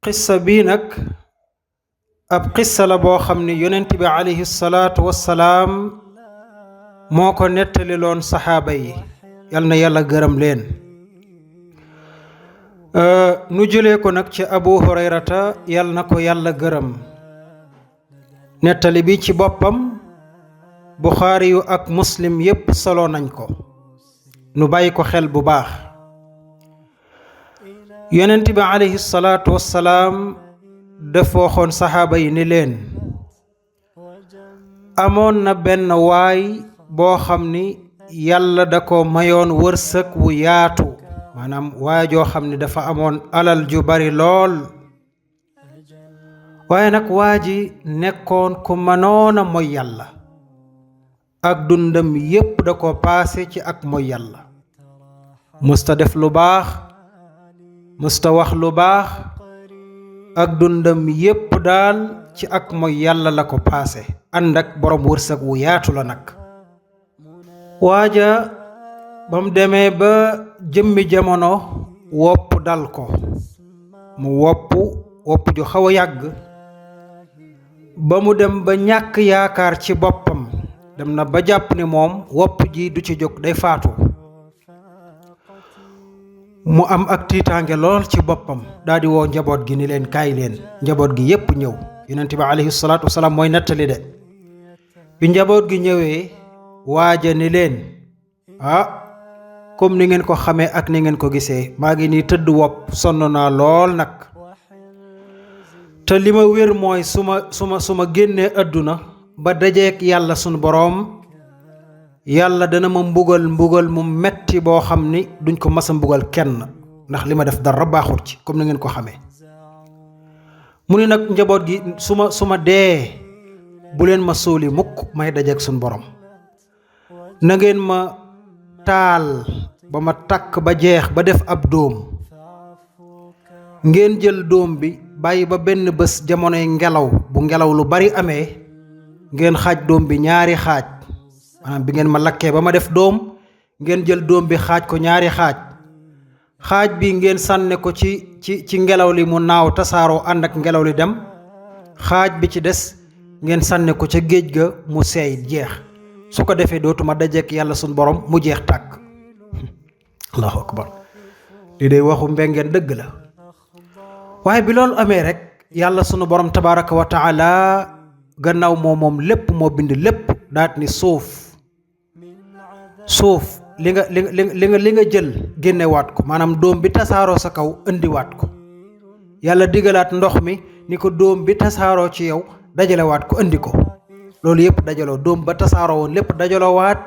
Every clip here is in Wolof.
qissa bii nag ab qissa la boo xam ni yonent bi alayhi salaatu wassalaam moo ko nettali loon saxaaba yi yal na yàlla gërëm leen. nu jëlee ko nag ci abu hurayrata yal na ko yàlla gërëm. nettali bi ci boppam buxaari yu ak muslim yépp solo nañ ko. nu bàyyi ko xel bu baax. yonent bi alayhi salaatu wassalaam dafa waxoon saxaaba yi ni leen amoon na benn waay boo xam ni yàlla da ko mayoon wërsëg wu yaatu, maanaam waay joo xam ni dafa amoon alal ju bari lool, waaye nag waa ji nekkoon ku mënoon a mooy yàlla, ak dundam yépp da ko paase ci ak mooy yàlla. musta def lu baax, musta wax lu baax, ak dundam yépp daal ci ak mooy yàlla la ko paase, ànd ak borom wërsëg wu yaatu la nag. waaja ba mu demee ba jëmmi jamono wopp dal ko, mu wopp ju xaw a yàgg, ba mu dem ba ñàkk yaakaar ci boppam, dem na ba jàpp ni moom wopp ji du ci jóg, day faatu. mu am ak tiitaange lool ci boppam, daal di woo njaboot gi ni leen kaay leen. njaboot gi yépp ñëw. yonent bi alayhi salaatu wasalaam mooy nettali de. bi njaboot gi ñëwee waaja ni leen comme ni ngeen ko xamee ak ni ngeen ko gisee, maa ngi nii tëdd wopp, sonn naa lool nag, te li ma wér mooy su ma génnee àdduna ba dajeek yàlla sunu boroom, yàlla dana ma mbugal mu metti boo xam ni duñ ko mas a mbugal kenn, ndax li ma def dara baaxul ci, comme ni ngeen ko xamee. mu ni nag njaboot gi su ma dee bu leen ma suuli mukk may dajeek sunu borom, na ngeen ma taal ba ma takk ba jeex ba def ab dóom, ngeen jël dóom bi bàyyi ba benn bés jamonoy ngelaw, bu ngelaw lu bari amee, ngeen xaaj dóom bi ñaari xaaj, maanaam bi ngeen ma lakkee ba ma def dóom, ngeen jël dóom bi xaaj ko ñaari xaaj bi ngeen sànne ko ci ngelaw li mu naaw tasaaroo ànd ak ngelaw li dem, xaaj bi ci des ngeen sànne ko ca géej ga mu seey jeex. su ko defee dootuma dajeek yàlla sunu borom, mu jeex tàkk. allahu akbar. li day waxu mbengeen dëgg la. waaye bi loolu amee rek, yàlla sunu borom tabaraka wa taala gannaaw moom lépp, moo bind lépp, daat ni suuf li nga jël génnewaat ko, maanaam dóom bi tasaaroo sa kaw indiwaat ko. yàlla digalaat ndox mi ni ko dóom bi tasaaroo ci yow dajalewaat ko indi ko. loolu yépp dajaloo, dóom ba tasaaroo woon lépp dajaloowaat,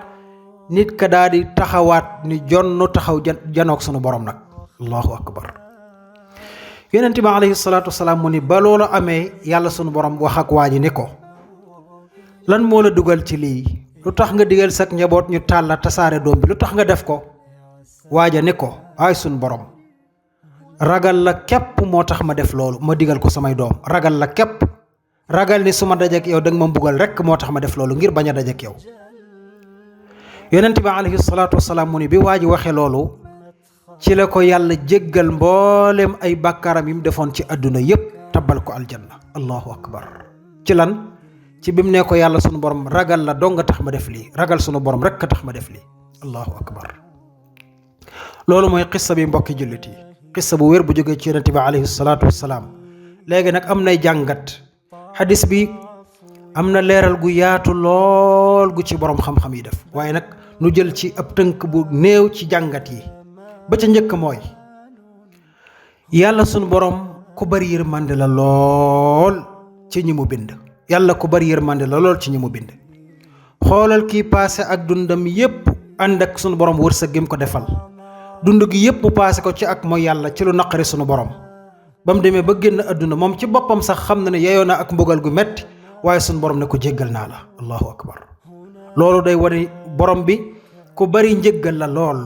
nit ka daal di taxawaat ni jonn taxaw janoog sunu borom nag. allahu akbar. yonent bi alayhi salaatu wasalaam mu ni ba loolu amee, yàlla sunu borom wax ak waa ji ni ko lan moo la dugal ci lii, lu tax nga digal sak njaboot ñu taal la tasaare doom bi, lu tax nga def ko? waaja ni ko ay sunu borom, ragal la képp moo tax ma def loolu, ma digal ko samay doom, ragal la képp, ragal ni su ma dajeek yow danga ma mbugal rekk moo tax ma def loolu, ngir bañ a dajeek yow. yonent bi alayhi salaatu wasalaam mu ni bi waa ji waxee loolu, ci la ko yàlla jéggal mboolem ay bàkkaaram yi mu defoon ci àdduna yépp, tabbal ko aljanna. allahu akbar. ci lan? ci bi mu ne ko yàlla sunu borom ragal la dong nga tax ma def lii, ragal sunu borom rekk a tax ma def lii. allahu akbar. loolu mooy xissa bi mbokki jullit yi, xissa bu wér bu jógee ci yonent bi alayhi salaatu wasalaam. léegi nag am nay jàngat. xadis bi am na leeral gu yaatu lool gu ci borom xam-xam yi def, waaye nag nu jël ci ab tënk bu néew ci jàngat yi. ba ca njëkk mooy yàlla sunu borom ku bari yërmande la lool ci ñi mu bind. yàlla ku bari yërmande la lool ci ñi mu bind. xoolal kii paase ak dundam yépp ànd ak sunu borom wërsëg gi mu ko defal, dund gi yépp mu paase ko ci ak mooy yàlla, ci lu naqari sunu borom. ba mu demee ba génn àdduna, moom ci boppam sax xam na ne yeyoo na ak mbugal gu metti, waaye sunu borom ne ko jéggal naa la. allahu akbar. loolu day wane borom bi ku bari njëggal la lool.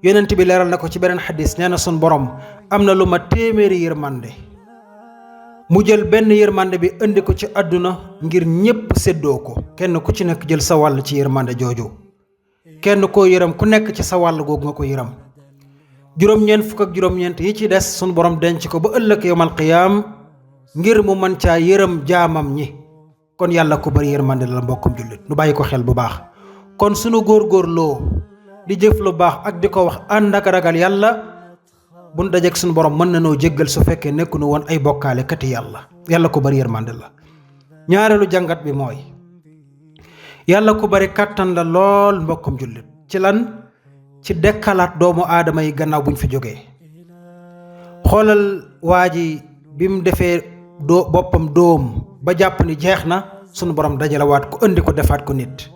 yonent bi leeral na ko ci beneen xadis, nee na sunu borom am na lu ma téeméeri yërmande, mu jël benn yërmande bi indi ko ci àdduna ngir ñépp séddoo ko, kenn ku ci nekk jël sa wàll ci yërmande jooju, kenn koo yërëm ku nekk ci sa wàll googu nga ko yërëm. juróom-ñeent fukk ak juróom-ñeent yi ci des sunu borom denc ko ba ëllëg yawmal qiyaam ngir mu mën caa yërëm jaamam ñi. kon yàlla ku bari yërmande la mbokkum jullit nu bàyyi ko xel bu baax. kon sunu góorgóorloo di jëf lu baax ak di ko wax ànd ak ragal yàlla buñ dajeek sunu borom mën na noo jéggal su fekkee nekkunu woon ay bokkaale kati yàlla ku bari yërmande la. ñaareelu jàngat bi mooy yàlla ku bari kàttan la lool mbokkum jullit ci lan ci dekkalaat doomu aadama yi gannaaw buñ fi jógee. xoolal waa ji bi mu defee boppam dóom ba jàpp ni jeex na sunu borom dajalewaat ko indi ko defaat ko nit.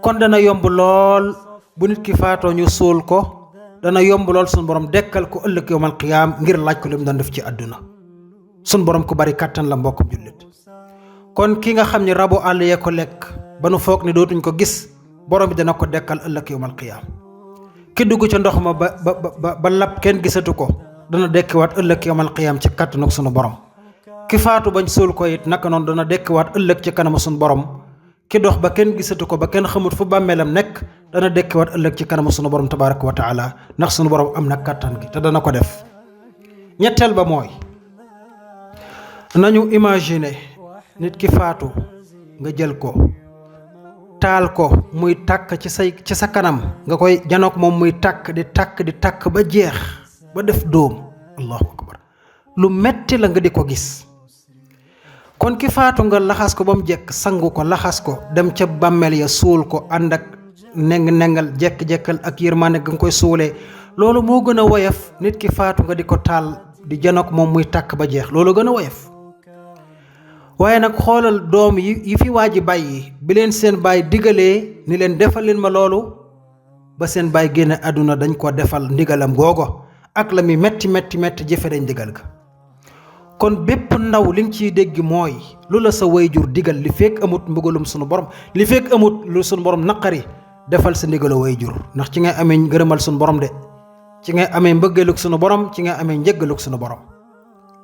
kon dana yomb lool bu nit ki faatoo ñu suul ko dana yomb lool sunu borom dekkal ko ëllëg yawmal qiyaam ngir laaj ko li mu doon def ci àdduna. sunu borom ku bari kàttan la mbokkum jullit. kon ki nga xam ni rabu àll yee ko lekk ba nu foog ni dootuñ ko gis borom bi dana ko dekkal ëllëg yawmal qiyaam. ki dugg ca ndox ma ba lab kenn gisatu ko dana dekkiwaat ëllëg yawmal qiyaam ci kàttanu sunu borom. ki faatu bañ suul ko it naka noonu dana dekkiwaat ëllëg ci kanamu sunu borom. ki dox ba kenn gisatu ko ba kenn xamut fu bàmmeelam nekk dana dekkiwaat ëllëg ci kanamu sunu borom tabaaraka wa taala ndax sunu borom am na kàttan gi te dana ko def. ñetteel ba mooy nañu imaginer nit ki faatu nga jël ko taal ko muy tàkk ci sa kanam nga koy janook moom muy tàkk di tàkk ba jeex ba def dóom. allahu akbar lu metti la nga di ko gis. kon ki faatu nga laxas ko ba mu jekk sangu ko laxas ko dem ca bàmmeel ya suul ko ànd ak nengal jekk-jekkal ak yërmande nga koy suulee loolu moo gën a woyof nit ki faatu nga di ko taal di janook moom muy tàkk ba jeex loolu gën a woyof. waaye nag xoolal doom yi fi waa ji bàyyi bi leen seen baay digalee ni leen defal leen ma loolu ba seen baay génne àdduna dañ ko defal ndigalam googo ak la mi metti jëfe dañ digal ga. kon bépp ndaw li nga ciy dégg mooy lu la sa wayjur digal li fekk amut mbugalum sunu borom li fekk amut lu sunu borom naqari defal sa ndigalu wayjur ndax ci ngay amee ngërëmal sunu borom de ci ngay amee mbëggeelug sunu borom ci ngay amee njëggalug sunu borom.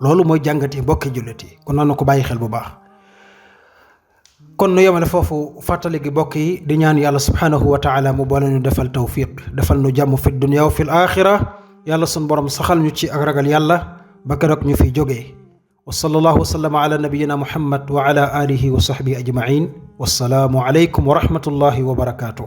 loolu mooy jàngat yi mbokki jullit yi kon noonu ko bàyyi xel bu baax. kon nu yemale foofu fàttali gi mbokk yi di ñaan yàlla subhanahu wa taala mu boole ñu defal tawfiq defal nu jàmm fi dunya wa fil axira yàlla sunu borom saxal ñu ci ak ragal yàlla ba keroog ñu fiy jógee. wa sallallahu wa sallama ala nabiyyina muhammad wa ala alihi wa sahbihi ajmain wassalaamu alaykum wa rahmatullahi wa barakatuh.